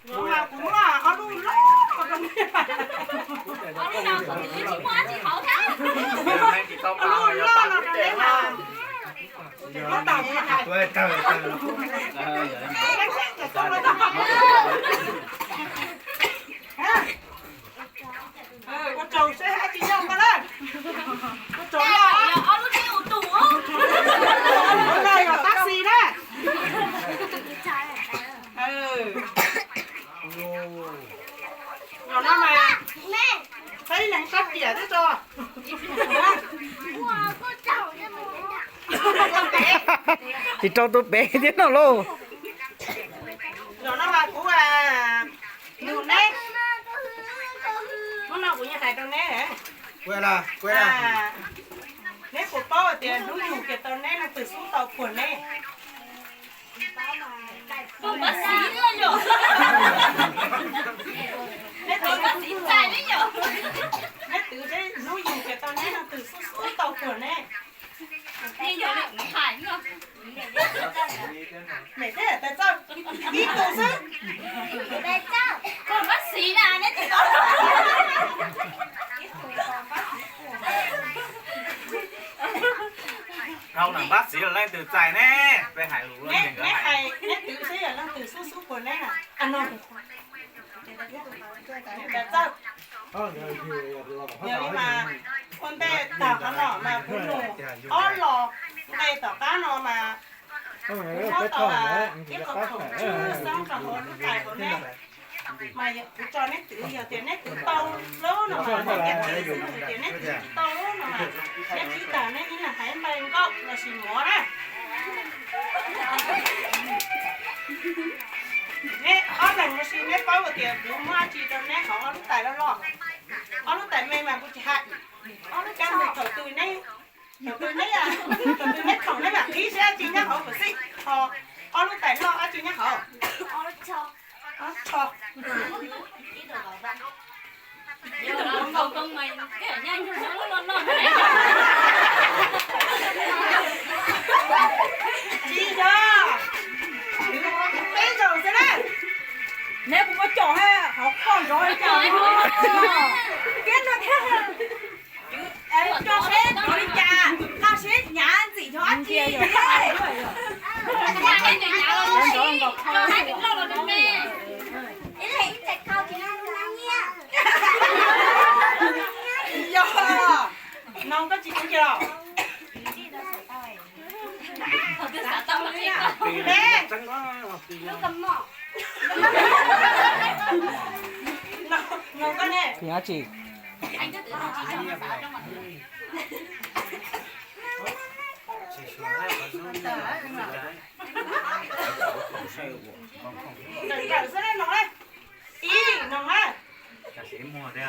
Kuv muab ob lub loj no rau neb. Ob lub no kuv twb tsis muaj dab tsi hauv thiab. Ob lub loj no rau neb mas. Ua tsaug seb dab tsi nyob ko na. Ua tsaug. Ob lub tsev ua tus. Ob lub no yog tab xis na. Zaum no mas peb leeg sab tiam thiab tso. Tsis rau tus pem thiab no lauj. Zaum no mas kuv nug neb, hnub no kuv yeej hais rau neb, neb puas paub hais tias hnub yug ces tau neb leej twg xub tau puag neb? Tus pab xiv no yog. Neb twv, neb twv hnub yug ces tau neb leej twg xub xub tau puag neb? Neb yog li kuv hais no. Mem thiab tais txawj ib tug xwb. Tus pab xiv na neb tsis tau. Dhau ntawm pab xiv los leej twg txais ne? Peb hais lus, neb hais neb twv xwb yog leej twg xub xub puag neb na? Tais txawj. Yog li mas ua ntej tag qhov no mas kuv nug ob los nqe tom qab no mas kuv muab tau ib qho khoom tswj xeeb rau hauv lub tais hauv neb. Mas kuv tso neb twv, yog tias neb twv tau lub no mas neb twv, yog tias neb twv tsis tau lub no mas neb qhib tag neb ib leeg hais nqe nkauj los sis muav na. Neb ob leeg los sis neb paub hais tias kuv muab dab tsi rau neb hauv ob lub tais loj loj. Ob lub tais me mas kuv tsis hais. Ob lub kab ntawd thaum twg neb, thaum twg neb, thaum twg neb khoom neb mam qhib seb dab tsi nyob hauv kom xij. Ho ob lub tais loj dab tsi nyob hauv? Ob lub tsho. Tsis yog, peb zaug xwb na. Neb puas muaj cov hauv koj nrov li cas? Piab no thiab. Tso seb nrov li cas, nqa seb hnyav ntxim yog dab tsi. Yog, no koj tsis txeev kiag los? No koj ne? Hnyav tsis? Ntawm xwb no, ib no na.